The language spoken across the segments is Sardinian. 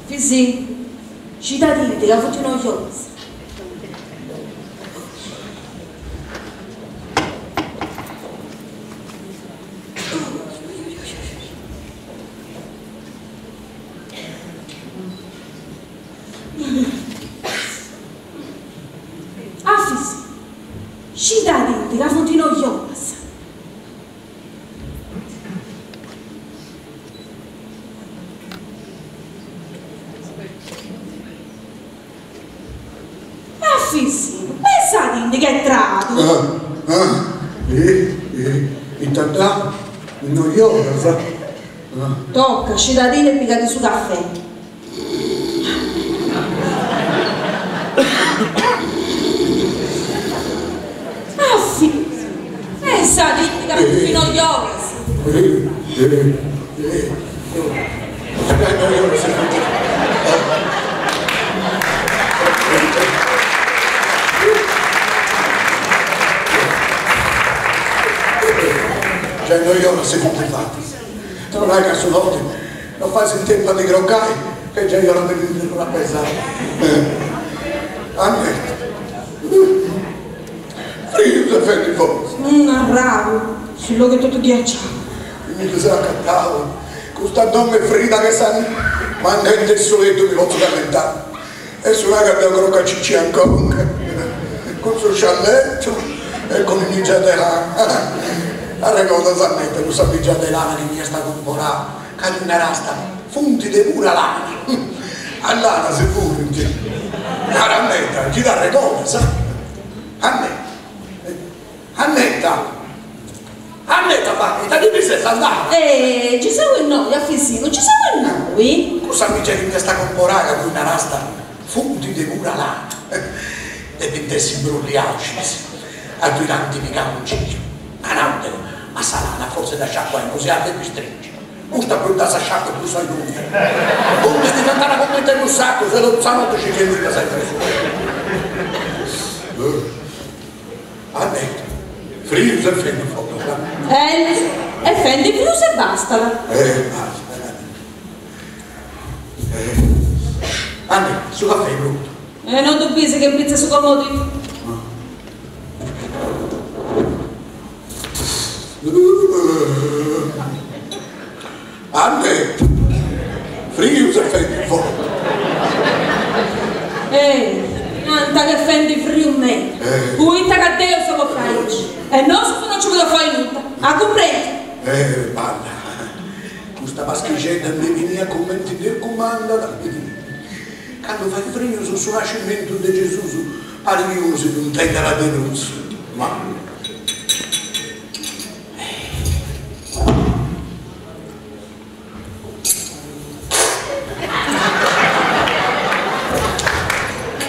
Fisì, scidadindi ca funt noiosa. Afis, scidadindi ca funt noiosas. Afis, pesadindi ch'est tradu. Ah, ah, eh, eh, ita dda, noiosas. Toca, scidadindi e pigadi su cafè. Afis, pesadindi ca funt noiosas. Giai noi'oras si funt fatas. Torrai ca su noti no fais in tempu a ti crocai ca giai ora de ti ndi torrai a pesai. Annetta. Frius e fendi foras. Narrau, su logu est totu ghiaciau. Mi ndi seu acatau, custa domu est frida che sa nì, mancu in su letu mi potzu callentai. E su ca deu crocu a cicia in conca, cun su scialletu e cun is mìgias de lana. Arregordas Annetta cussa mìgia de lana chi m'iast comporau, ca ti narasta, funt de pura lana. A lana si furint. Nara Annetta, chi t'arregordas? Annetta. Annetta! Annetta ma ita ti ndi ses andada? Eh, ci seu innoi, Afisinu, ci seu innoi. Cussa mìgia chi m'iast comporau ca tui narasta funt de pura lana. Depint essi imbrulliaus, a ddui dd'ant pigau in giru. Nau deu, ma sa lana fortzis dda sciacuendi si at depi stringi. Custa prus dda sciacuas prus s'allungat. Funt diventara cumenti unu sacu, seu totu sa notti circhendi sa intr'e su lettu. Annetta, frius e fendi foras. E fendi frius e bastat. E bastat. Annetta, su cafè est prontu. E non ddu bisi ch'est in pitzu 'e su comodinu? Annetta, frius e fendi foras. Eh, nanta ch'est fendi friu meda, poita ca deu seu posta aici, e nosu non ci podeus fai nudda, a cumprendi? Eh, balla, custa paschixedda ndi beniat cumenti Deus cumandat. Candu fait frius su nascimentu de Gesus parit chi unu si ddu intendat de prus, ma.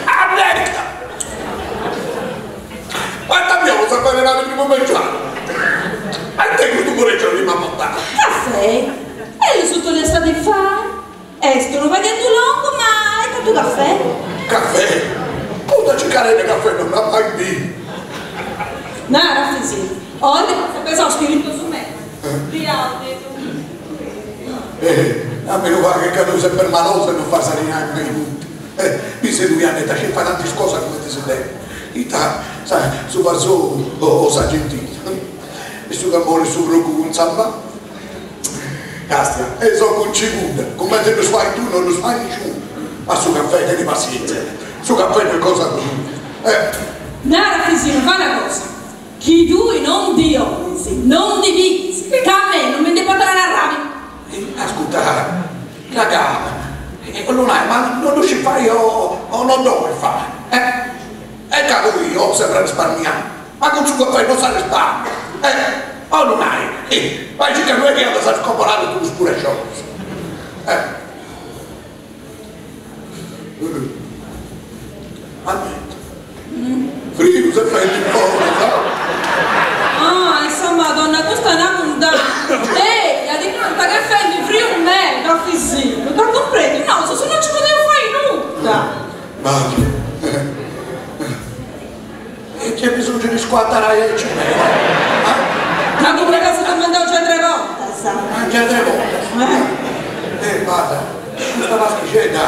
Annetta! Quanta abbiamo sa fare la primo mangiare? Ma te custu mureggione mi ha portato? Caffè? E su toli est de fai? Est unu pagheddu longu ma est totu caffè. Caffè? Custa cicaredda caffè non dd'at mai biu. Nara, Fisì, oi ndi potzu pesau spiritosu meda. Biau de tu. Eh, a menu pagu ca tui ses permalosa e non fais arinai mai nudda. Eh, bisi tui Annetta scis fai tantis cosas cumenti si depit. Ita, sa, su fasou o sa gentilla. E su cammoni su procu cun s'abba. Castia, e so cun cibudda, cumenti ddus fai tui non ddus fait nisciunu. Ma su caffè, teni passienzia, su caffè no est cosa comunu. Eh. Nara Fisinu, fai una cosa, chi tui non ndi 'olis, non ndi pighis, ca a mei non mi ndi portat arrabiu. Ascurta, raga, 'ollu nai, ma non ddu scis fai o non dd'olis fai, eh? E ca tui 'olis sempri arrisparmiai, ma cun su caffè non s'arrisparmiat, eh? 'Ollu nai, fai circa no est chi andas a scomporai totus is spurescionis, eh? Annetta, frius e fendi foras. Ah, e sa Madonna, custa est una cundanna! Eia, ti nanta ch'est fendi friu meda, Fisinu, dda cumprendi? Nosu non ci podeus fai nudda! Balla. E nc'est bisongiu de scuatarai aici meda? Ma cudda cosa t'at mandau giai tre bortas. Ah, giai tre bortas? Eh, balla. Custa paschixedda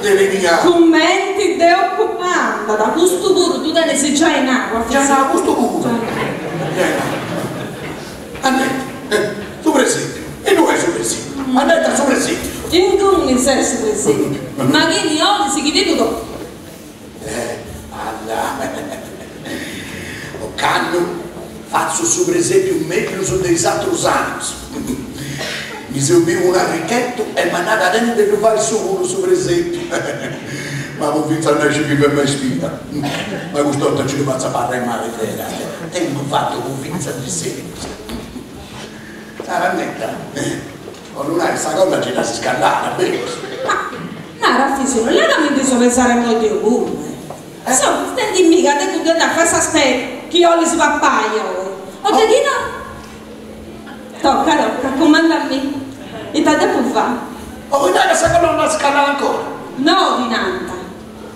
de benia. Cumenti Deus cumandat, custu puru ddu tenis giai nau. Giai nau custu puru. Giai nau. Annetta, su presèpiu. Innui est su presèpiu? Annetta su presèpiu. Inguni est su presèpiu. Ma chini 'olis chi ti ddu torri? Eh, alla. Ocannu fatzu su presèpiu mellus de is atrus annus. Mi seu biu un'arrichettu e m'at nau ca tenit de ddu fai issu puru su presèpiu. Ma po fintzas nasci chi fait mai spida. Ma cust'orta nci ddu fatzu abarrai mali meda. Tengu fatu po fintzas de segus. Nara Annetta, 'ollu nai, sa colla gei dd'as scallada, berus? Ma, nara Efisio, no est ca mi ndi seu pesada immoi deu puru, eh? Seu chistionendimì ca tengu de andai a fai sa spesa chi 'olis papai oi, o de chi no? Tocca, tocca, cumandamì, ita depu fai? 'ollu nai ca sa colla no dd'as scallada ancora? No, ti nanta.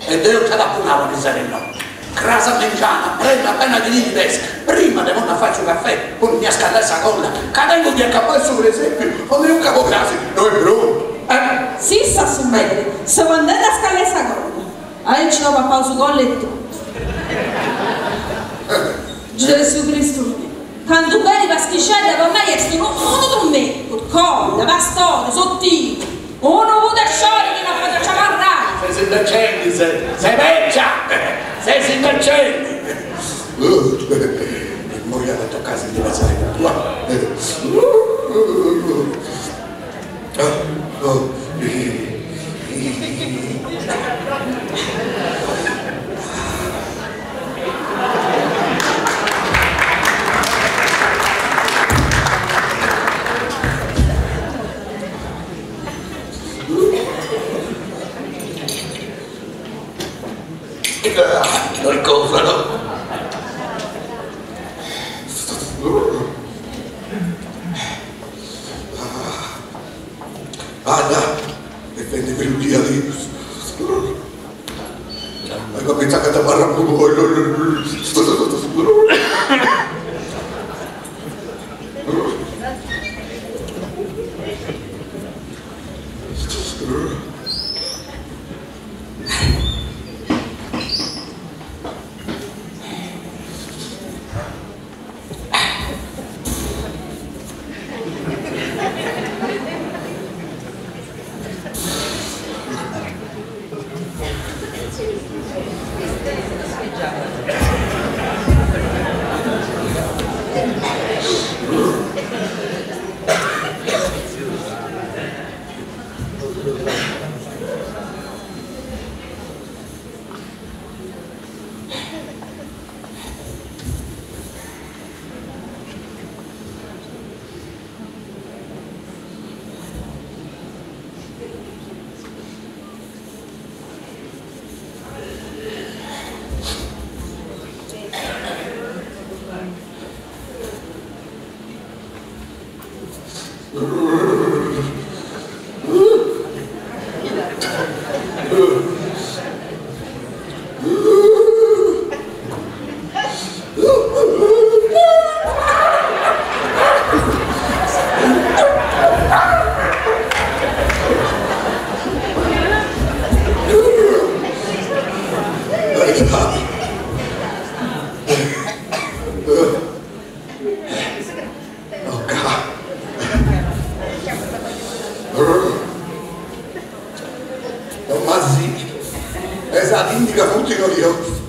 E deu ita t'apu nau ariseru no. Cras a mengianu, prima appena chi ti ndi pesi, prima de ponni a fai su caffè, ponimì a scallai sa colla, ca tengu de acabai su presepiu, o de 'ucca po crasi no est prontu, eh! Sissa su meri, seu andendi a scallai sa colla, aici no papaus colla e totu. Gesu Cristu miu, candu benit Paschixedda po mei est unu unu trumentu, colla, pastoris, otinu, Unu pudesciori chi no fait aciabarrai! Ses imbecendi, ses! Ses becia! Ses imbecendi! Immoi at a tocai a si ndi pesai puru, ah! Il cofano. Anna, e fendi friu diaderus. Ma pensa ca t'abarrat Tommasino, Esat indica funt curiosus.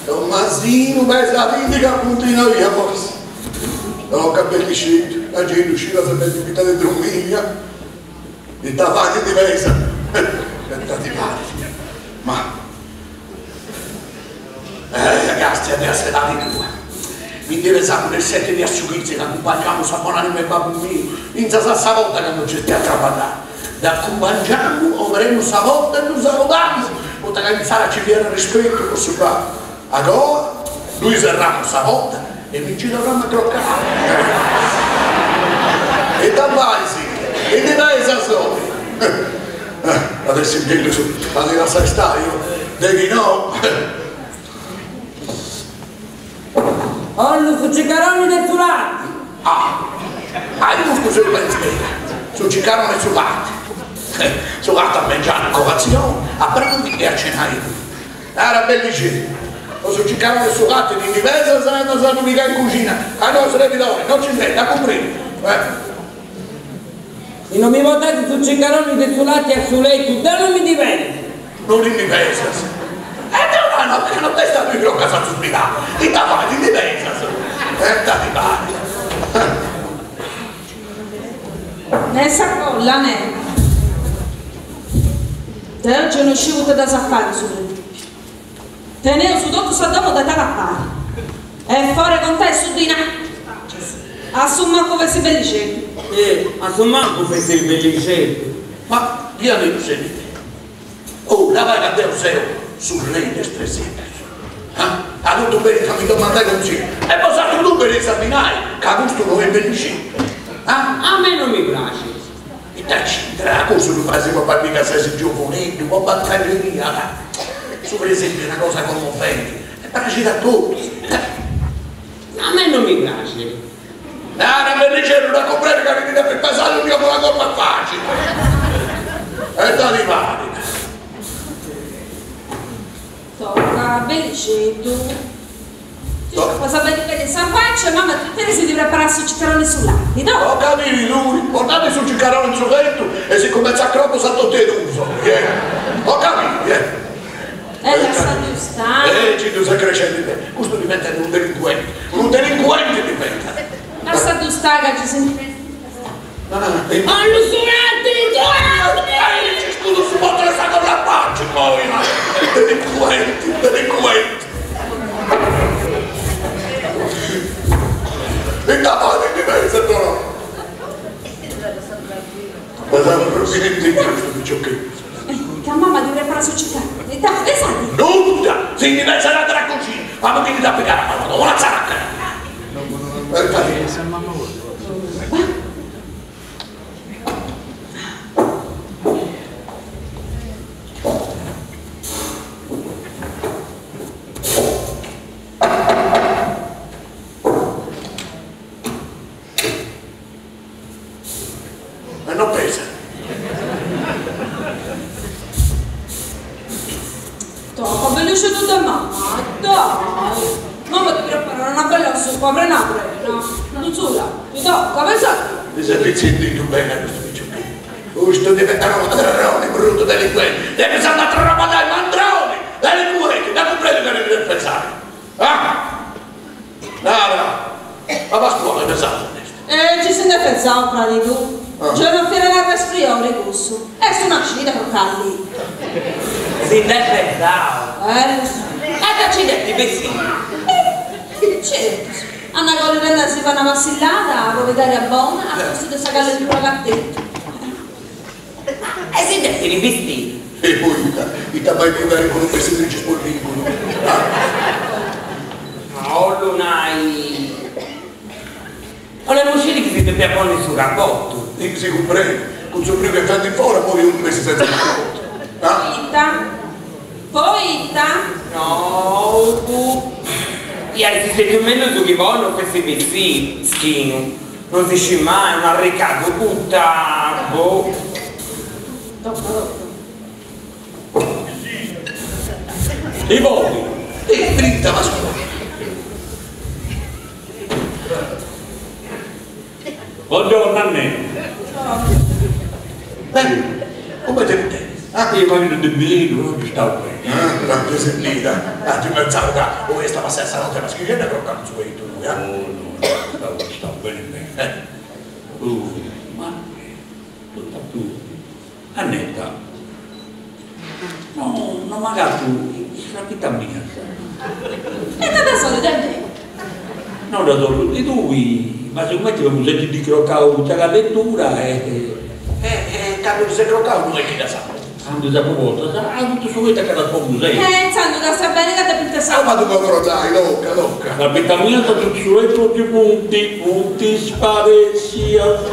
Tommasinu pesat indica funt noiosus. Tocca bellixeddu, la genti uscida s'est bella finta de dromia. Ita fait ndi pesat? Ita ti parit? Ma Eh, castia de a s'edadi tua. Mi ndi pesamu de is seti de a su chitzi ca acumpangiamu sa bonanima 'e babbu miu fintzas a sa porta candu nci 'essit a traballai. Dd'acumpangiamu, oberemu sa porta e ddu saludamu, poita ca insaras ci fiat arrispetu po su babbu. Agoa ddui serramu sa porta e mi nci torramu a crocai. Ita fais? Ti ndi pesas oi? At essi mellus a si lassai stai, de chi no. Ollu su cicaroni de su lati. Ah! A custu seu pentzende, su cicarone e su lati. Su lati a mengianu a colatzioni, a prandi e a cenai puru. Nara bellixeddu, po su cicarone e su lati ti ndi pesas e andas a ddu pigai in cuxina, ca no srebidori, no ci fait, a cumpriu, eh. Si no mi portais su cicaroni de su lati a su letu, deu no mi ndi pesu! No ti ndi pesas? E deu nau, no, ca no t'est a tui crocas a zuspidai, ita fai, ti ndi pesas? E ta ti parit. Né sa colla, né. Deu gei no sciu ita dd'as a fai su presepiu. Teneus totu sa domu de t'acappai. E fora 'e contai su dinai. A su mancu fessit bellixeddu. Eh, a su mancu fessit bellixeddu. Ma diaderus sentide. Oh, nara ca deu seu su rei de is presepius. Ah, a totu benint a mi domandai consillu. E bosatrus puru beneis a ddi nai ca custu no est bellixeddu. Ah? A mei non mi praxit. Ita c'intrat? Cussu ddu fais po fai biri ca ses giovuneddu, po bantalleria. Su presepiu est una cosa commoventi e praxit a totus. A mei non mi praxit. Nara bellixeddu, dda cumprendi ca ti ndi depis pesai dònnia bona cosa est facili. E ita ti parit? Toca, bellixeddu. Ti sciacuas beni beni sa faci e mama Teresa ti preparat su cicaroni e su lati, no? Ho capito lui, portate su cicaroni in su lettu e si cumentzat a cropos a totu e duus, yeah. Ho capito, yeah. E lassaddu stai. Eh, ci ddu ses crescendi beni, custu diventat unu delincuenti, unu delincuenti diventat. Lassaddu stai ca ci si Allu su lati! E ci scudu su motu de sa cosa a faci, poi! Delincuenti, delincuenti! Ita fait ndi pensat però? Pesat prus chi nenti custu piciocheddu. Ca mama ti preparat su cicaroni, dai, pesadi! Nudda! Si ndi pesat andat a cuxina, ma po chi ndi dda pigat a mama una tzaracca! E no pesat. Toca, bellixeddu de mama, dai! Mama ti preparat una bella supa prena prena, cun su lati, toca, pesadi! Ti ses pitzinditu bene a custu piciocheddu. Custu diventat unu mandroni, brutu delincuenti. Depis andai a traballai, mandroni! Delincuenti, dda cumprendu ca ti depis pesai. Ah! Nara, ma Pasquale pesau si nd'est? E ci si nd'est pesau, fradi tuu. Giai no fiat un'arresfriori cussu. Est una cida crocau lì. Si nd'est pesau. Eh. E da ci nd'est bessiu. Certu. Anna Colli si fait una passillada po pigai aria bona a pustis de sa callentura chi at tentu. E si nd'est bistiu. E poita? Ita fait bivere cun unu bestiri aici spollingudu? Ma 'ollu nai. 'Olemu sciri chi si depiat ponni su capotu. E si cumprendit, cun su friu chi est fendi in fora, podi unu bessi senza capotu. Poita? Poita? No, iat essi stetiu mellus chi po no fessit bessiu, mischinu. Non si scit mai, unu arricadu puta, boh. Tocca, tocca. I podi. E brinta Pasquale. Buongiorno a me. Bene, come ti ritieni? Ah, io voglio di bene, non ci stavo bene. Ah, grande sentita. Ah, ti pensavo che voi stava stessa notte ma scrivendo crocca non su tu, eh? Oh no, no, stavo, stavo bene bene. Eh. Ma tutta tu. Annetta, no, no m'agatu is crapita mias. E ita ddas 'olis de mei? No ddas 'ollu de tui, ma sigumenti femu sètziu crocau cun sa callentura e. E candu ti ses crocau no est chi ddas apu. Candu ddas apu postas, apu su lettu a ca ddas pongu sempri. E intzandus càstia beni ca depint essi. Ah, ma ddu controllai, tocca, tocca. Crapita mias asuta su lettu no nci funt, funt sparessias.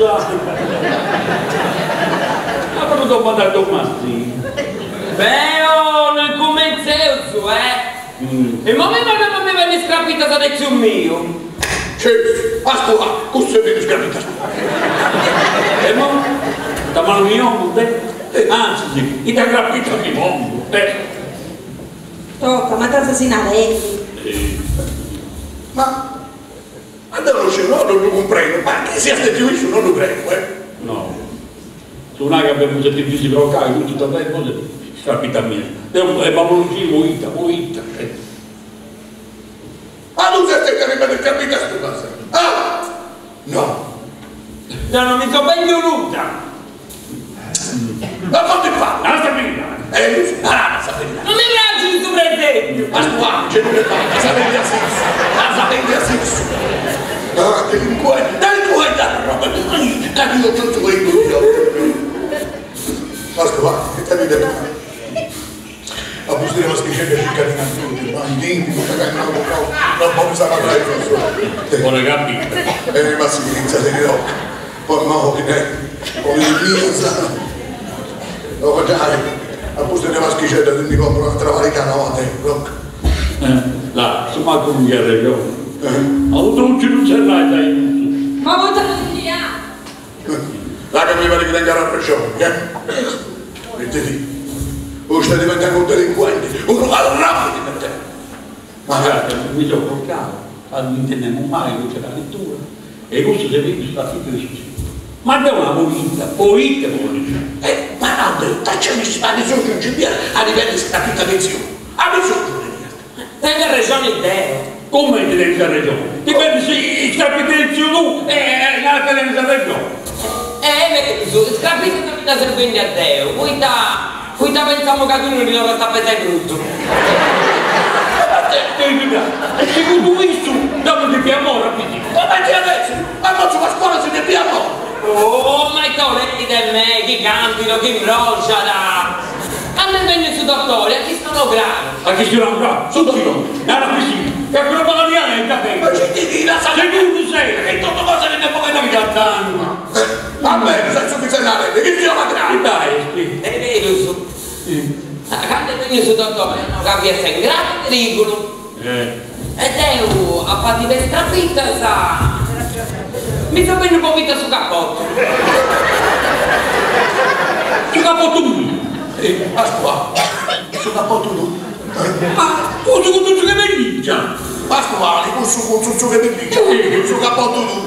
Apu a domandai a Tomasinu. Beh, oh, no incumentzeus, eh! E imoi mi mandat a mi benni is crapitas de tziu miu. Certu, Pasquale, custu est bidu scrapittas tuas. E mo, ita manu mi 'ongu, deh, antzis, ita crapittas mi pongu, deh. Toca, ma ita ses narendi? Ma, ma deu no sciu, no ddu cumprendu, ma chi siat stetiu issu no ddu creu, eh. No, su nai ca apemus depiu si crocai, custu ita fait, poi is crapittas mias. Deu, e ma no sciu poita, poita. Ma tu ses stetiu a ripetere crapittas tuas? Ah! No! Deu no mi so bendiu nudda! Ma conti fatu! Nara sa beridadi! Eh, nara sa beridadi! No mi praxit su presepiu! Pasquale, nci ddu fai, sa bendi a s'issu! Sa bendi a s'issu! Ah, delinquenti, delinquenti arroba, ca ti totu Pasquale, ita mi depu fai? A pustis de Paschixedda circat in antuti, ma in tempu, poita ca no no bolis abarrai prus solu. Pone capita. E ma si fintzas in Rocca, po immoi, po is mias. Oh giai, a pustis de Paschixedda ti ndi compru un'atra pariga noa de Rocca. Là, su mancu mi arrexonu. A unu trunci non serrai sa iusu. Ma poita non ndi at? Là ca mi parit chi tengat arrexoni, eh? Ite ti. Custu est diventende unu delincuenti, unu ladroni diventende. Ma guarda, mi seu crocau, ca no intendemu mai custa calentura, e custu s'est bidu su tafitu de su tziu. Ma deu una poita, poita bolis? Eh, ma nau deu, ita nci est, ma bisongiu nci fiat a ddi bendi is crapitas de tziu, a bisongiu ndi fiat. Tengu arrexoni deu. Cumenti tenis arrexoni? Ti bendis is crapitas de tziu tuu e naras ca tenis arrexoni? E berus, is crapitas mi ddas seu bendias deu, poita poita pentzamu ca tui no ndi torras a pesai prus. E segundu issu deu mi depia morri a piticcu. Cumenti at essi? Ma no tziu Pasquale si depiat morri. Oh, ma ita 'oleis de mei, chi cantit o chi imbrosciat! Candu est benniu su dotori at chistionau craru. At chistionau craru? Su dotori? Nara pischinu, ca custa maladia est già bella. Ma ci ti di lassa Segundu sei. E totu cosa chi nd'est boghendi Chi t'at Va bene, ses su chi ses narendi, chistiona craru. Ita est? De berus. Candu est benniu su dotori at nau ca fiast in gravi perigulu. E deu a pati de is crapitas mi seu bendiu po fintzas su capotu. Su capotu miu. Pasquale, su capotu tuu. Ma cussu cun su chi pellicia. Pasquale, cussu cun su chi pellicia. Su capotu tuu.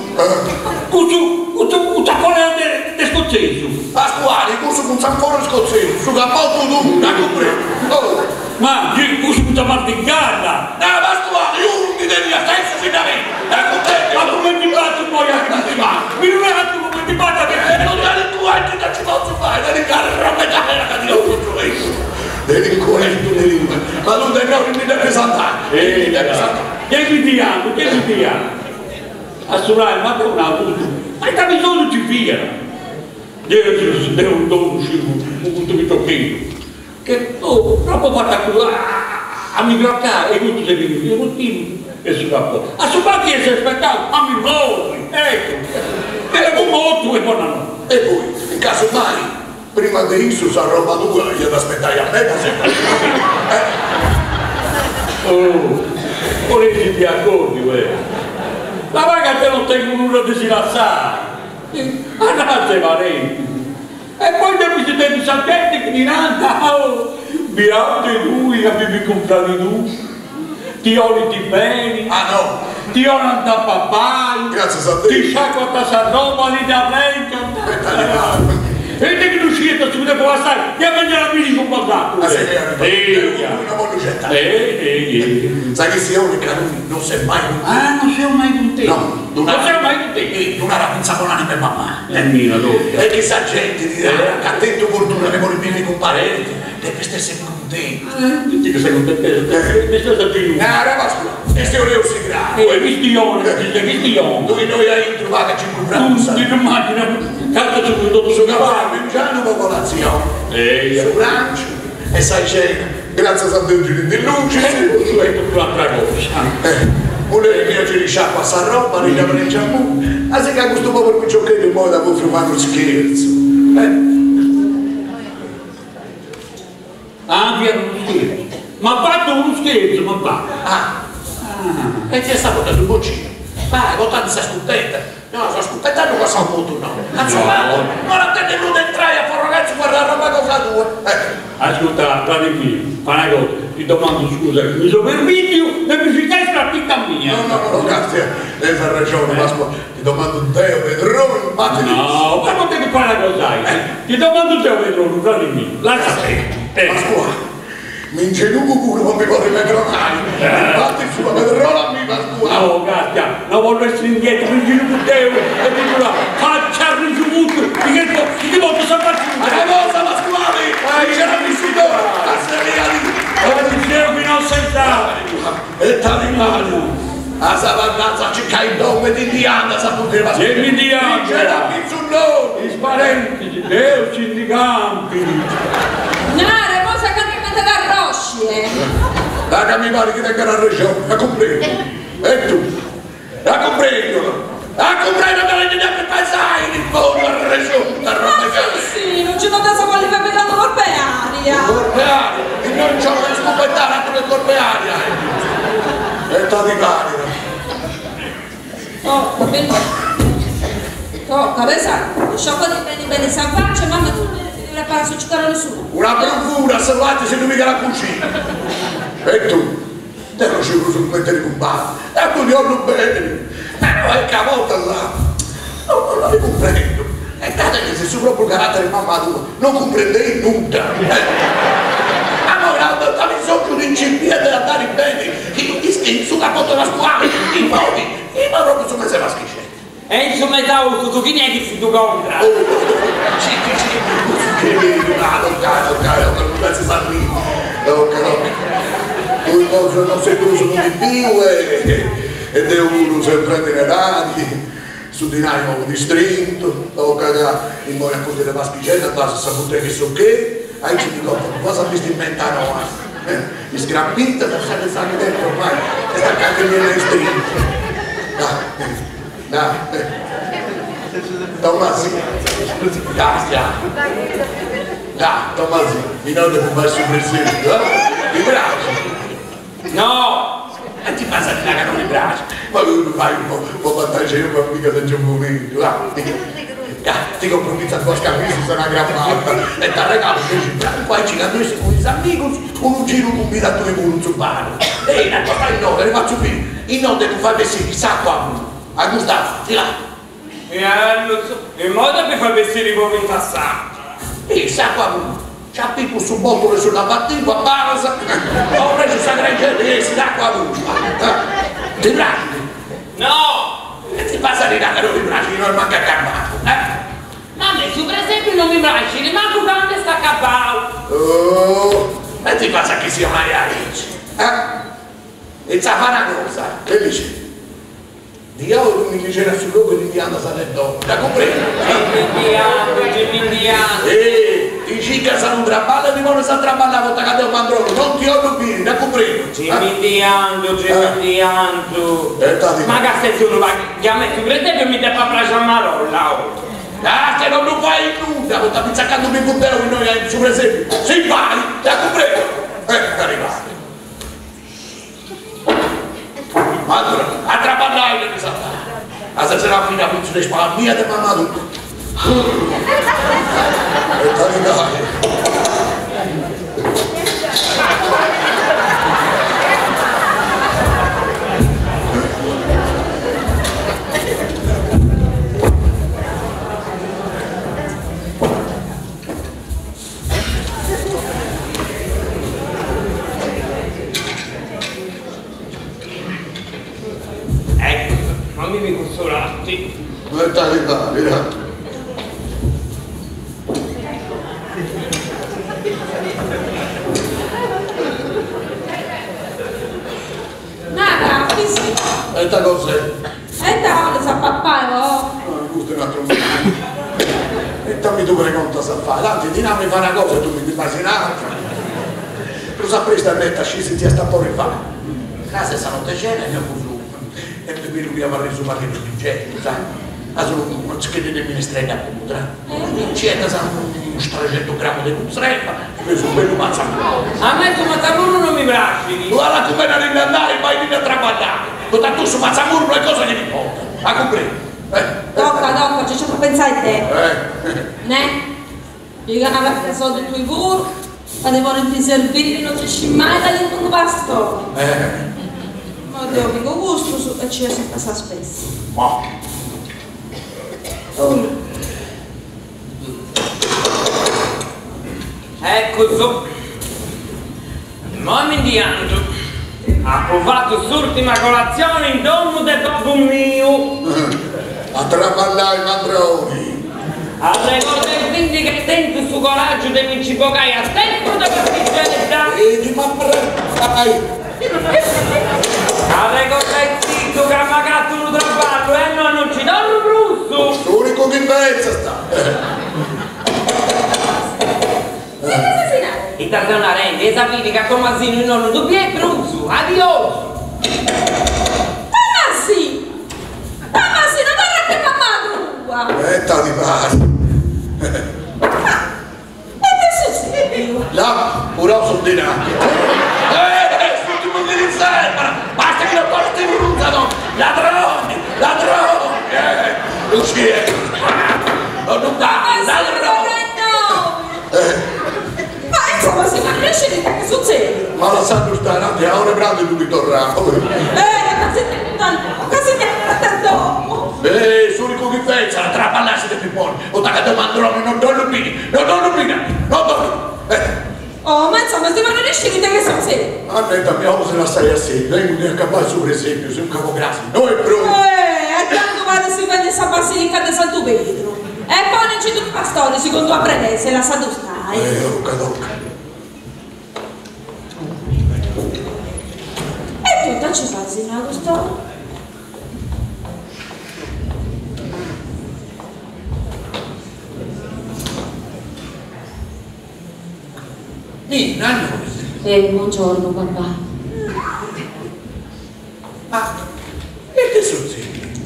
Cussu cun sa colera de scotzesu. Pasquale, cussu cun s'anfora scotzesu. Su capotu tuu, dd'at cumpresu. Ma gi cussu cun sa martingalla! No, Pasquali, unu ndi teniat sensu si dda benit, dda cumprendit. Ma cumenti fatzu poi a ti fai? Mi ddu narat cumenti fatzu a ti fai? Non delincuenti ita ci potzu fai, delincarrobegianera ca ti ddu costruessu. Delincuenti, delincuenti, ma tu de innoi ndi depis andai, ndi depis andai. Gei mi ndi andu, gei mi ndi andu. A su nai, ma deu nau custu, ma ita bisongiu nci fiat? Deu deu ddu sciu custu piciocheddu Che oh, tropu fatu a culu a mi crocai e custu s'est benniu su continu e su capotu. A su mancu iat essi aspetau a mi morri, eccu, deu mortu e bona nova. E poi, in casu mai, prima de issu s'arroba tua iat aspetai a meda sempri. Oh, poneisi de acordiu, eh. Labai ca deu non tengu nudda de si lassai, andatze parentis. E poi depis tenni sa genti chi ti nant, oh, biau de tui ca bivis cun fradi tuu, ti 'olint beni, Ah no! ti 'onant a papai, Gratzias a Deus! ti sciacuant sa roba, ti dda prenciant. E ite chi ddu sciet su chi depu passai, ia benni a biri cun bosatrus. Ah si, deu puru no bollu scetai. Sa chistioni ca tui non ses mai cuntentu. Ah non seu mai cuntentu. No, non seu mai cuntentu. Ddu narat fintzas bonanima 'e mamma. E mira totu. E chi sa genti ti narat ca at tentu fortuna de podi bivi cun parenti, depis essi cuntentu. Ti che sei cuntentesa, mi ses a giru. Nara Pasquà, chistioneus craru. Oi, chistioni, chistioni. Tui innoi aintru pagas cincu francus. Ti ddu immagina, cantu su totu su caffè a mengianu po colazioni, su prangiu e sa cena, Gratzias a Deus nci ndi luxis. E cussu est totu un'atra cosa. Mulleri mia nci ddi sciacuat sa roba, ddi dda prenciat puru. A si ca custu poberu piciocheddu immoi t'at bofiu fai unu scherzu. Ah, fiat unu scherzu. M'at fatu unu scherzu, m'at fatu. Ah. E chi est sa porta ddu bocit. Vai, portandi sa scupetta. No, sa scupetta no, sa motu no. Insomma, non la tenne prus de intrai a forrogai su guardarroba cosa tua. Ascurta, frade miu, fa una cosa, ti domando scusa chi mi so permittiu de mi ficai is crapitas mias. No, no, no, grazie, tenis arrexoni, Pasqua, ti domandu deu pedronu, batti No, ma non devi fare una cosa aici, ti domandu deu pedronu, frade miu, lascia stare. Pasqua, mi ingenugu puru po mi podi pedronai, infatti su pedrona a mi Pasqua. No, Grazia, no bollu essiri indietro, mi ingenugu deu e ti ddu nau, faccia arricivutu, ti che ti portu sa facci Ma una cosa Pasquali, c'era vissuto a Seriali. Deu chi non sei sa. E t'animali. A sa vannazza circai il nome di Indiana, sa poteva E Indiana. C'era Pizzullo. Is parentis, Deus si ndi campit. Nara, cosa ca mi mandat arrosci, eh! Da ca mi parit chi tengat arrexoni, la cumprendo. E tu? La cumprendo. La cumprendo ca non ti pensai in fondo arrexoni, Ma sì, sì, non ci potesse voler fare tanto corpo e aria. Corpo e aria? E non c'ho da scopettare altro che corpo e aria. E t'arrivare. Oh, va bene. Oh, cabeza, sciacquati bene bene sa faccia, mamma tu ti devi fare succicare nessuno. Una bravura, salvate se non mica la cucina. E tu? Te lo ci uso mettere con bar. E tu li bene. Però è cavolta là. Non, non li comprendo. E dato che se su proprio carattere mamma tua non comprendei nulla. Allora, da bisogno di incidere di andare bene, in su cappotto da scuola, in modi, in proprio su mese maschicetto. E insomma, tu, tu chi è che si tu contra? Oh, sì, sì, sì, tu non sei tu, sono di più e devo uno sempre in su dinaio di strinto, tocca in modo a le maschicelle, andare a sapere che so che, aí ci dico, cosa mi sti inventando? Mi sgrappita, da sempre sta anche dentro ormai, e sta anche in strinto. Dai, dai. Tommasino, dai, dai, Tommasino, mi non devo fare su presidente, eh? Mi piace? No! E ti passa di là che non mi piace, ma tu fai un po', un po' vantaggio io, ma mica se c'è un momento, dai. Ti compro un pizza tua scamisa, sono una grappata, e ti regalo 10 franchi, poi ci capisci con gli amici, un giro con vita tu e un zupparo. Ehi, una cosa in nome, le faccio più, in nome tu fai vestire chissà qua, a Gustavo, di là. E non so, in modo per far vestire i poveri passati. Chissà qua, c'ha picco su botolo sulla battuta, a basa, ho preso sa grange, si dà qua, ti bracci? No! E ti passa di là che non mi bracci, non manca calmato, eh? Ma a me su per esempio non mi bracci, manco quando sta capao. Oh, e ti passa che sia mai amici, eh? E sa fa una cosa, che dici? Dio mi diceva sul luogo di Diana Salerno, la comprendo? Geminiano, Geminiano. E ti cica sa non traballa, di buono sa traballa volta che un mandrone, non ti ho bene, la comprendo? Geminiano, Geminiano. Ma che sei sono, ma che a me su per esempio mi deve fare la marolla, oh. Ah, se non lo fai nulla, volta pizzaccando mi buttero che noi su per esempio. Se vai, la comprendo? Arrivate. Allora, a traballare mi sa fare. A se sarà fino a pizza di spalla mia di mamma tu. E dai. Ecco, fammi mi consolati. Dai, dai, dai. Nada, sì. E ta cos'è? E ta sa papà, no? No, questo è un altro mondo. E dammi tu pregunta sa fare. Tanti di mi fa una cosa e tu mi fai un'altra. Tu sapresti a mettere scesi ti sta poi fare. Casa stanotte cena e abbiamo su. E poi lui aveva reso un pacchetto di getto, sai? Ma solo un schede di minestrella a pudra. C'è da un 300 grammi di mozzarella, ho preso un bello mazzamurro. A me su mazzamurro non mi bracci. Guarda come non devi andare, vai a traballare. Poita cussu matzamurru est cosa chi m'importat. A cumprendi? Eh. Toca, toca, gei nci apu a pentzai deu. Eh. Nè, piga una carta 'e soddu tui puru, ca ti podint serbiri no si scit mai calincunu pastori. Eh. Imoi deu pigu custus e nci 'essu a fai sa spesa. Ma. Eccu su. Immoi mi ndi andu. Apu fatu s'urtima colazioni in domu de babbu miu. A traballai mandroni. Arregordendindi ca ai tentu su coraggiu de mi nci bogai a tempus de Paschigedda. E di m'apretai. Arregordaisì ca m'agatu unu traballu e a no non nci torru prus. S'unicu chi pentzast. Ita ses narendi? Ita seu narendi? Eis a biri ca Tomasinu innoi non ddu biei prus. Adiosu! Tomasi! Tomasinu, torra a che mamma tua! Ita ti parit? Ma ita est sutzediu? Là, furau su dinari. Eh, s'urtimu chi ti serbat! Basta chi non torrist prus a domu! Ladroni! Ladroni! Eh, Lucia! Non ddu fai! Ladroni! Ma insomma si m'arrescit ita est sutzediu. Ma lassaddu stare, anzi a ora 'e prangiu ddu torraus. Eh, ca si ndi ca si ndi andat a domu. Eh, s'unicu chi fentzat a traballai si depit ponni, poita ca deu mandroni non dd'ollu biri, non dd'ollu biri, non dd'ollu. Eh. Oh, ma insomma si podit sciri ita est sutzediu. Annetta mia, como si lassai a sei, tengu de acabai su presepiu, si nca po crasi no est prontu. Eh, a cantu parit si fait in sa basilica de Santu Pedru. E poni-nci dus pastoris segundu a pretesa e lassaddu stai. Eh, toca, toca. E tui ita nci fais innoi a cust'ora? Nina, a nois. Eh, buongiorno papà. Ma ite sutzedit?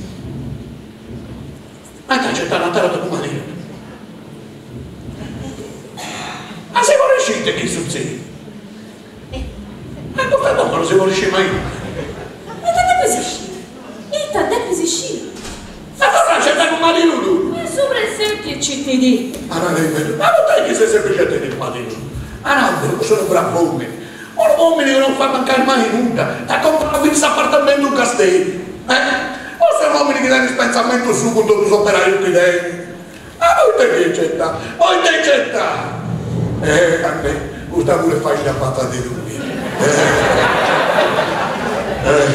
Ma ita nc'est annatara de cumadinu? Ma si podit sciri ite chi sutzedit? Ma in custa domo non si podit sciri mai nudda. Ma ita depis sciri? Ita depis sciri? Ma torra a certai cun maridu tuu! E su presepiu citidì! Ma poita chi ses sempri certendi cun maridu? Ma nau, cussu est unu bravu omini, unu omini chi non fait mancai mai nudda, t'at comprau fintzas s'apartamentu in Casteddu, eh? Cussu est un'omini chi tenit is pentzamentus suu cun totu s'operaiu chi tenit. Ma poita chi certa? Poita certa? Eh, a me, custa puru est faina fata de tui. Eh,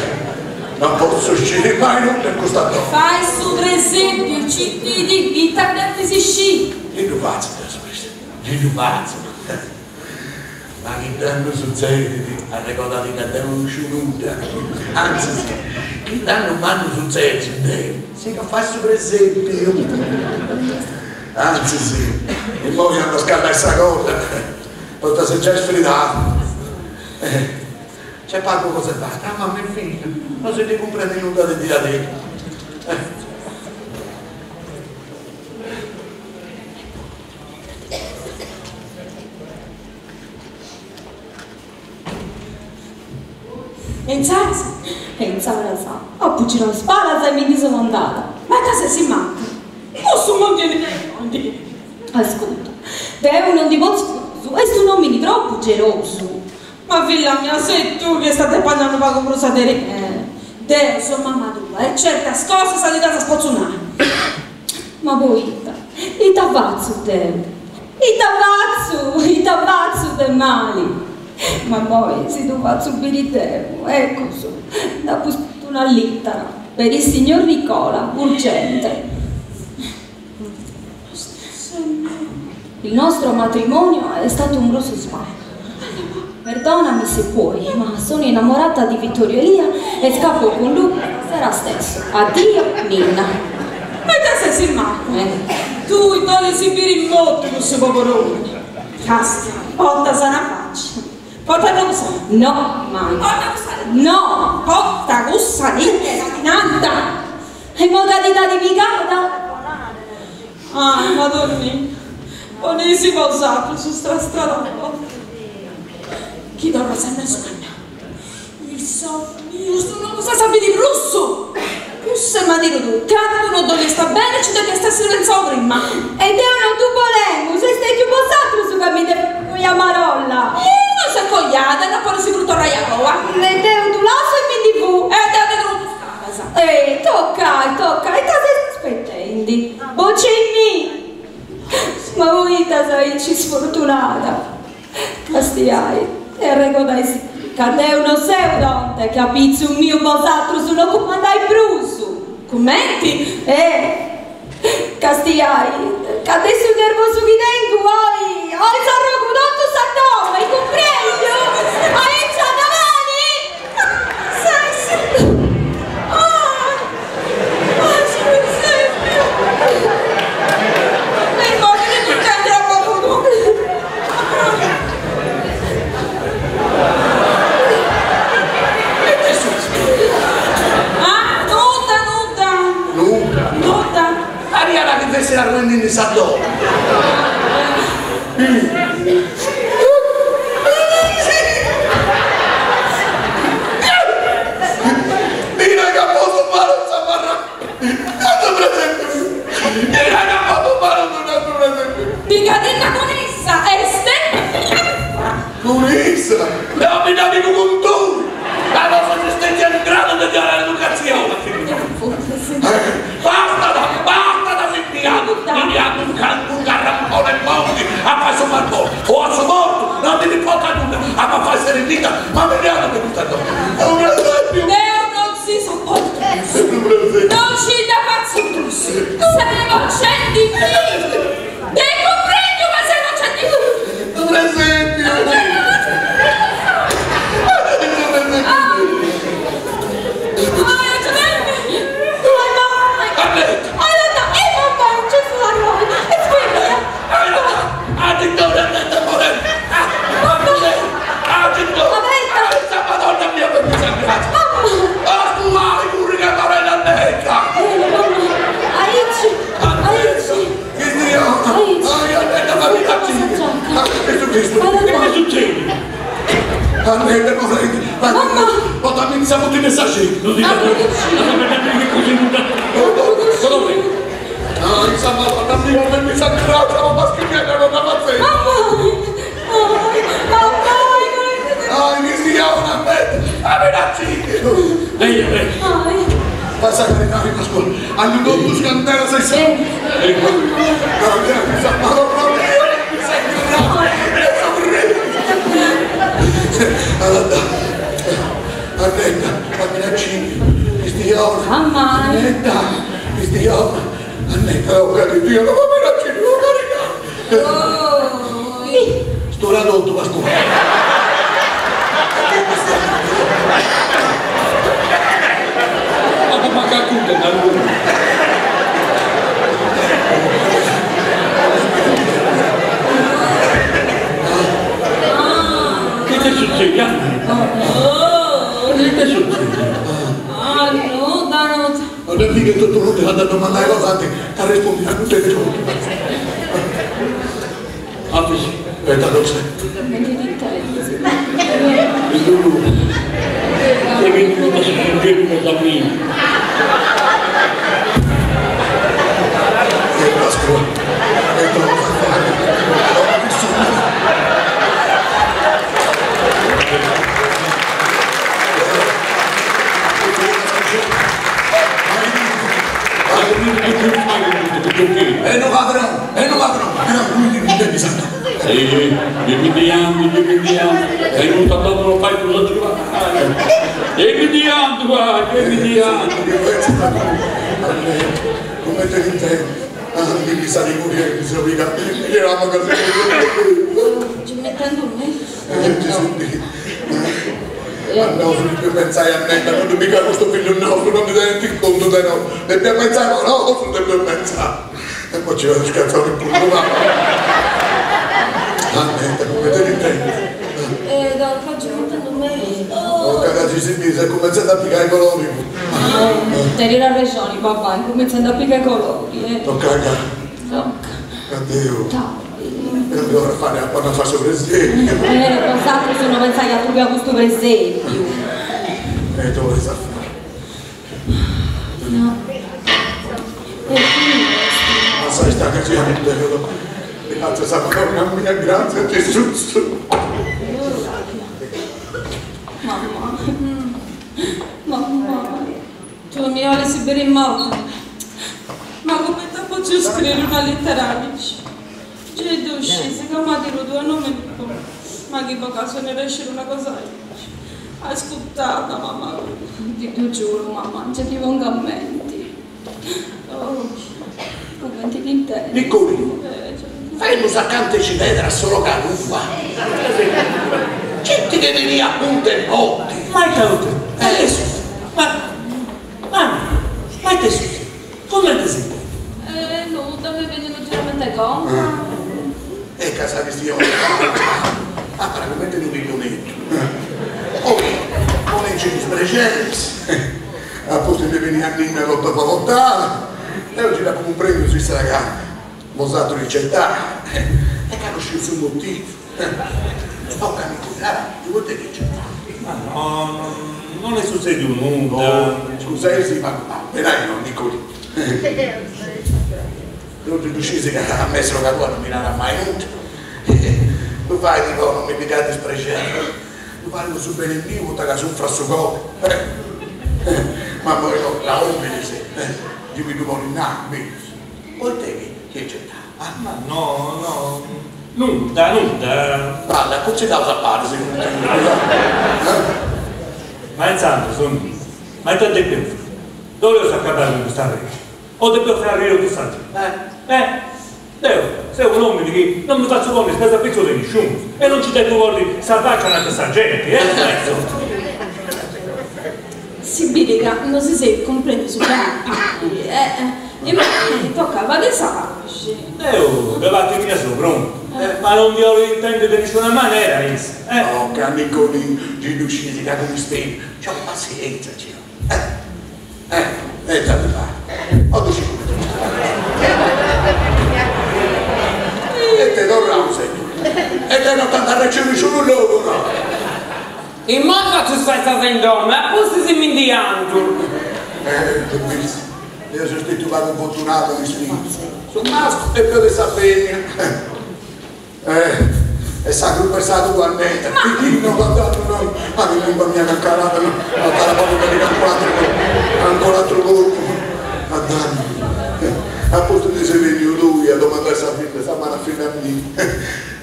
non potzu sciri mai nudda in custa domu. Fai su presepiu, citidì, ita depis sciri? Gei ddu fatzu deu su presepiu, gei ddu fatzu. Ma chi dannu sutzedit, arregodadì ca deu non sciu nudda, antzis, chi dannu mannu sutzedit, deu sigu a fai su presepiu, antzis, immoi andu a scallai sa cosa, poita s'est giai sfridada, nc'est pagu cosa 'e fai, tra mama e filla non si ndi cumprendit nudda de diaderus. E insaras? E insaras apu girau is palas e mi ndi seu andada. Ma ita ses maca? Cussu non ndi ndi. Ascurta, deu non ndi potzu prus, est un'omini tropu gelosu. Ma filla mia, ses tui chi est a depi andai unu pagu prus aderetu. Deu seu mama tua e certas cosas ti ddas potzu nai. Ma poita? Ita fatzu deu? Ita fatzu? Ita fatzu de mali? Ma immoi si ddu fatzu biri deu, ecus, nd'apu scritu una lìtara per il signor Nicola, urgente. Il nostro matrimonio è stato un grosso sbaglio. Perdonami se puoi, ma sono innamorata di Vittorio Elia e scappo con lui stasera stesso. Addio, Ninna. Ma ita ses maca? Tui dd'olis biri mortu cussu poboroni. Castia, porta sana facci. Porta cussa. No, mai. Porta cussa. No! Porta cussa lìtera, ti nanta! In modalidadi pigada? Ah, Madonnina, poneisì bosatrus custa strada Chi torras a nasconda il sonno. Giustu, non custa sa biri prus! Cussu est madiru tu, candu no ddoi est bene ci depiast essiri pentzau prima. E deu no ddu bolemu, seis stetiu bosatrus ca mi dd'eis fai a marolla. E non s'est coiada e no podis prus torrai a coa. E deu ddu lassu e mi ndi fuu. E deu ti trugu is cambas. E tocai, tocai, ita seis aspetendi? Bocei-mì! Ma poita seu aici sfortunada? Castiai e arregodai-sì ca deu no seu tonta e chi apitzus miu bosatrus no cumandais prus. Cumenti? Eh! Castiai, ca de su nervosu chi tengu oi, oi s'arrogu totu sa domu, eis cumprendiu? Aici andat beni? Sessi! Ah! Ah, su presepiu! E immoi chi ddu intendit a cocunu? Ah, nudda, nudda. Nudda? Nudda. Pariat chi fessit arruendindi sa domu. Mira ca postu manu sa barra. Tantu presepiu. Mira ca postu manu su presepiu. Pigadinda cun issa, est? Cun issa? Deu mi dda pigu cun tui! Ca no ses stetia in gradu de ddi 'onai educatzioni a fillu tuu! Bastat! Bastat s'impiadu! Mi ndi andu unu carrampone 'e monti a fai su barboni o a su portu, no mi ndi importat nudda, apu a fai s'eremita, ma mi ndi andu de custa domu! Su presepiu! Deu non si sopportu prus! Non ci dda fatzu prus! Seu bocendi-mì! Dd'eis cumprendiu ca seu bocendi-mì? Su presepiu! Annetta, correnti, Mamma! Portami sa bottiglia sachet. Non dica, che così non Ah, insomma, Madonna mia, mi sa grata, ma che non la faccio. Mamma! Mamma! Ah, iniziamo una bella, a Lei, lei. Passa a carità, Pasquale. Hanno tutto scandalo sei sempre. Madonna mia, mi sa Allora, Annetta, fammi la Cristiana. Mamma. Annetta, Cristiana. Annetta, ho capito, io non fammi la cinque, ho carità. Sto radotto, Pasquale. Ma come cacuta, da lui. Che ti succede? Che ti succede? Ah, nuda, nuda. Non è mica tutto l'utile andando a domandare cose, ti rispondi a tutte le tutte. Ah, sì. Aspetta, non c'è. Il dolore. Sei venuto da succedere da me. E Pasquale, e troppo fare. Ho vissuto. E non padrone, e non padrone, era lui di mi sa. Sì, mi diamo, sei venuto dopo lo fai cosa ci va? E mi diamo, guarda, e mi diamo. Come te l'interno? Ah, mi sa di morire, mi sono mica, mi eravamo così. Ci mettendo me? Ci senti? Ma no, non pensare a me, non mica questo figlio nostro, non ti rendi conto di no. Dobbiamo pensare, ma no, non dobbiamo pensare. E poi ci vado a scherzare un punto, ma... Annetta, come te l'intendi? Da faccio mettendo me. Oh, cagazzi, si mi è cominciato a piccare i colori. Te la ragione, papà, è cominciando a piccare i colori, eh. Tocca, Tocca. Addio. Ciao. E non devo fare a quando faccio presepio. Vosatri sono pensati a trovare questo presepio. E dove sa fine? No. E chini est? Ma sa ista che sia deo. Grazie sa Madonna mia, grazie Gesùs. Mamma. Mamma. Tui mi 'olis biri morta. Ma cumenti apu potziu scriri una littera aici? Gei ddu scis ca m'atiru due nomini bonu, ma chi po casu 'enit a sciri una cosa aici. Ascurtada, mamma mia. Ti ddu giuru, mamma, gei ti pongu a menti. Oh, cumenti ti intendis. Nicolinu, femus acanta 'e Civedra a s'orroga tua. Genti che teniat a punta 'e botti. Ma ita est sutzediu? Ma, ma, ma ita est sutzediu? Cumenti si intendit? Eh, nudda, m'est benniu unu giramento 'e conca. E ca sa chistioni Ancora cumenti unu pilloneddu. Oi, ponenci disprexeris, a pustis ndi beniat Nina totu avolotada, deu gei dd'apu cumprendiu s'issara ca bosatrus ricetai e ca no sciu su motivu. Oh ca mi nara, poita chi ricetai? Ma no, non est sutzediu nudda. Scusai si ma benai no Nicolì. Deu ddu sciu ca a mei sroga tua non mi narat mai nudda. Ddu fait po non mi pigai disprexeri. Ddu fait po su beni miu poita ca sunfrat su coru. Ma poi no, ca ominis gei mi ddu podit nai, mellus. Poita chi est gentau, ah? Ma no, no, nudda, nudda. Balla, acutzidaus a pari, segundu tui. Ma intzandus, ma ita depeus fai? Dd'oleus acabai cun custa arrexi o depeus fai arriri totu sa genti? Eh! Deu seu un'omini chi non mi fatzu ponni is peis apitzus de nisciunus e non nci depu ponni sa faci ananti a sa genti, eh! Si biri ca no si seis cumprendius beni, eh! Imoi tocat fai sa paxi. Deu de parti mia seu prontu, ma non ndi 'olit intendi de nisciuna manera issa, eh! Oh ca Nicolinu, gei ddu sciis ca cum'istedu, nci 'olit passienza, nci 'olit, eh! Eh, e ita ti fai? O ddu sciis cumenti custu E te torraus e E te no t'ant arreciu nisciunu logu, no? Immoi fatzu is festas in domu e a pustis mi ndi andu. Eh, ddu bis, deu seu stetiu pagu fortunadu in is fillus, su mascu est peus de sa femina. Eh, e sa crupa est sa tua, Anneta, chi no b'at dannu no, ah chi limba mia cancarada no, ancora pagu ca ti cancu atru ancora atru corpu a dannu. A postu de ses benniu tui a domandai sa filla, sa manu a filla mia,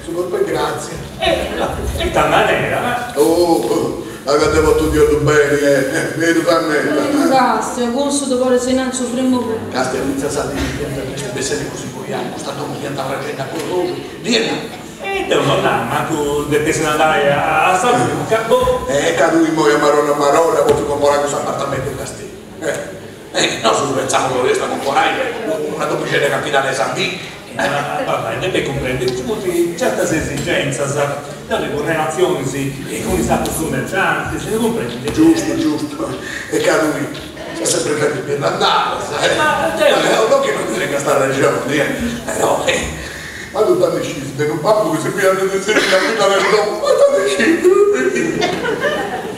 su corpu 'e grazia. E ita manera, ma. Oh, a ca deu potzu Deus beni, eh, beru Anneta. Castia, cussu ddu ponis innanti su primu puntu. Castia fintzas sa dì chi bessende così poi a custa domu fiant praxendi a corroxu, Vienna. E deu no nau mancu depessit andai a sa buca, boh. E ca tui immoi a maronna a maronna potzu comporai cussu apartamentu in Casteddu. Eh, nosu pentzamus ca 'oliast comporai una domixedda in Campidanu 'e Sardinnia. Ma babbai, depit cumprendi, nci funt certas esigenzas, deu tengu relatzionis cun is atrus cummerciantis, cumprendit? Giustu, giustu, e ca tui ses sempri fendi is birlandadas, eh? Ma deu. No chi non ti tenga sta arrexoni, eh, però, ma tu ita ndi scis de unu babbu chi si fiat de sexi a filla de domu, ma ita ndi scis?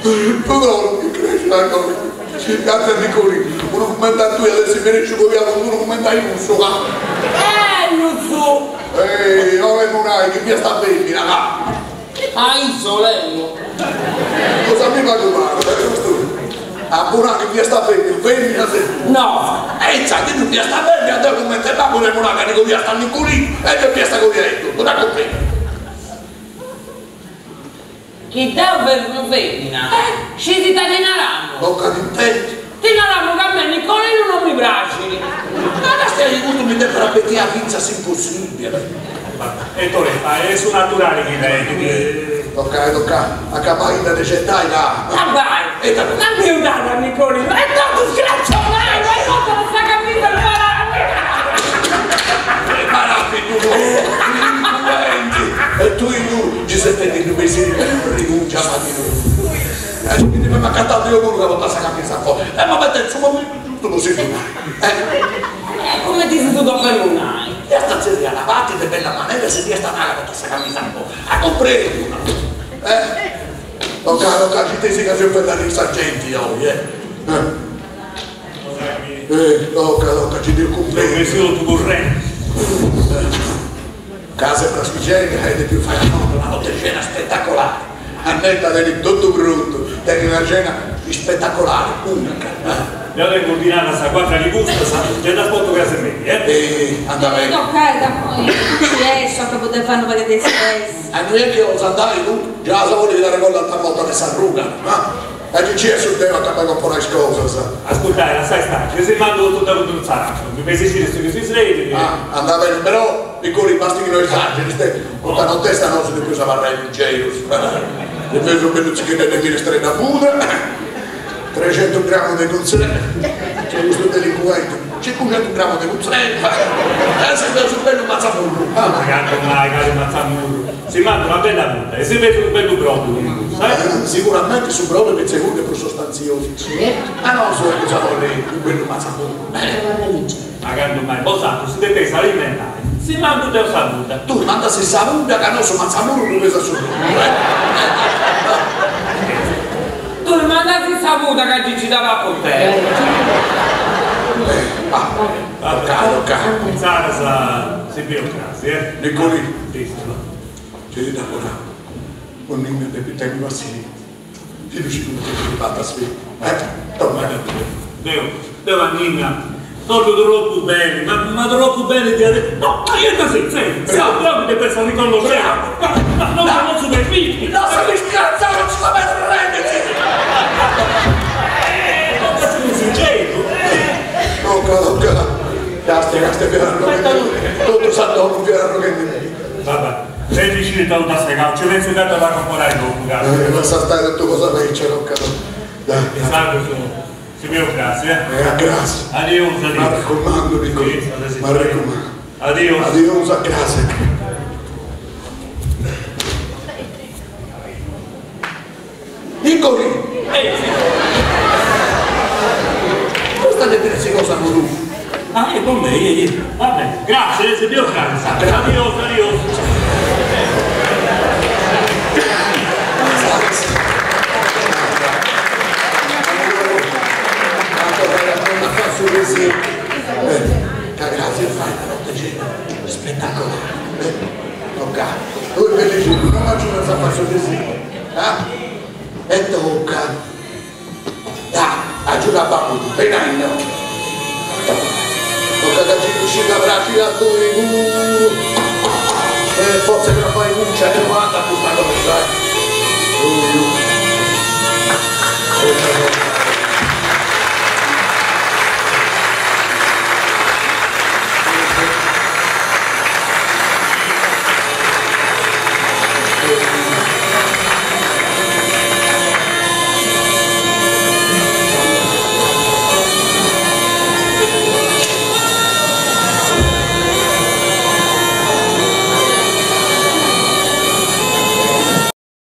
Tu dormi, cresci la cosa. Grazie a Nicolinu, unu cumenti a tui at essi meresciu coiau cun unu cumenti a cussu, ca. Ellus! Ehi, 'olemu nai chi fiat sa femina, ca. A issa 'olemu. Cosa mi pagu pagu, est giustu? Apu nau chi fiat sa femina, femina ses tui. No! E intzà, chi ddu fiat sa femina, deu cumenti babbu dd'emu nau ca ndi coiast a Nicolinu e ddu fiast coiau etotu, dda cumprendi? Chi deu femu femina, scis ita ti naramu? Po ca t'intendu. Ti naramu ca a mei Nicolinu non mi praxit. Ma castia chi custu mi depit abetiai fintzas s'impossibili. E Torepa, est su naturali chi tenit. Tocai, tocai, acabaidda de cetai ca. Babbai, l'at biu dadu a Nicolinu, est totu scratzonau e portat sa camisa Preparati tu, delinquenti! E tui puru, nci ses fendi bessiri bregùngia a matinu. E mi dd'emu acatau deu puru ca portàt sa camisa a foras. E ma abetendi su momentu giustu po si ddu nai. E cumenti si ddu depemu nai? Iast a tzerriai a parti de bella manera e si dd'iast a nai ca portàt sa camisa a foras. A cumprendiu no? Eh? Tocca, tocca, ci tesi ca seu fendi arriri sa genti oi, eh. Eh, tocca, tocca, ci deu cumprendi. Seu totu currendi. Ca s'est praschixedda e depiu fai a notu una nott'e cena spettacolari. Annetta tenit totu prontu, tenit una cena spettacolari, unica. Deu tengu ordinada sa cuadra di custas, gei ddas portu cras a merì, eh. Eh, anda beni. Tocai ca poi ci est su acabu de fai unu pagu de stress. A innui est chi 'olis andai tui? Già as a bolli chi t'arregollu atra borta de s'arruga, ah? E chi ci est su deu a acabai comporai is cosas. Ascurtai, lassai stai, ci si mandu totu deu cun s'araxu, mi feis sciri su chi si srebit. Ah, anda beni, però Nicoli basti chi no esageris, te, poita notesta nosu depeus abarrai ligerus. Si feus unu bellu tzicheddu de minestra de pudra, trexentus gramus de cunserva, nc'est custu delincuenti, cincuxentus gramus de cunserva, e si feus unu bellu matzamurru. Ma candu mai, cali matzamurru, si mandu una bella pudda e si feus unu bellu brodu cun cussa, eh. Siguramenti su brodu est seguru prus sostanziosu. Ma nosu emus a bolli unu bellu matzamurru. Ma candu mai, bosatrus si depeis alimentai, si mandu deu sa pudda. Tui mandasi sa pudda ca nosu matzamurru ddu feus a su solu, eh. Tui mandasi sa pudda ca gei nci dda papu deu. Tocca, tocca. Insaras si bieus crasi, eh. Nicolì. Gei ti dd'apu nau, po Ninna depit tenni passienzia. Chi ddu scit cumenti est arribada a sfida, eh? Torra. Deu, deu a Ninna dd'ollu tropu beni, ma ma tropu beni diaderus, no, ma ita seu, seu, seu deu chi depu essi arriconnoscenti, ma ma non mi potzu permitti. Lassami scatzai, non ci la fai arrendisi! Eh, toccat su cunsigeddu, eh! Tocca, tocca, castia, castia, fiat arroghendi, totu sa domu fiat arroghendi. Va bè. Fei sciri totu a segau, ci pentzu deu a dda comporai dopu, ca. Lassa stai totu cosa beccia, tocca dai. Insaras si bieus crasi, eh. E a crasi. Adius, adius. M'arrecumandu, Nicolì, m'arrecumandu. Adius. Adius a crasi. Nicolì! Custa depit essi cosa po tui. Ah, e po mei, va beni. Grazie, si bieus crasi. Adios, adios. Ca crasi eus fai una nott'e cena spettacolari. Tocca, tui bellixeddu, non m'agiudas a fai su disegnu, ah? E tocca, dai, agiuda a babbu tuu, beni a innoi. Tocca ca ci ddu scit a praxiri a tui puru. E fortzis ca fai cuccia e no andat custa cosa, eh? Ui ui.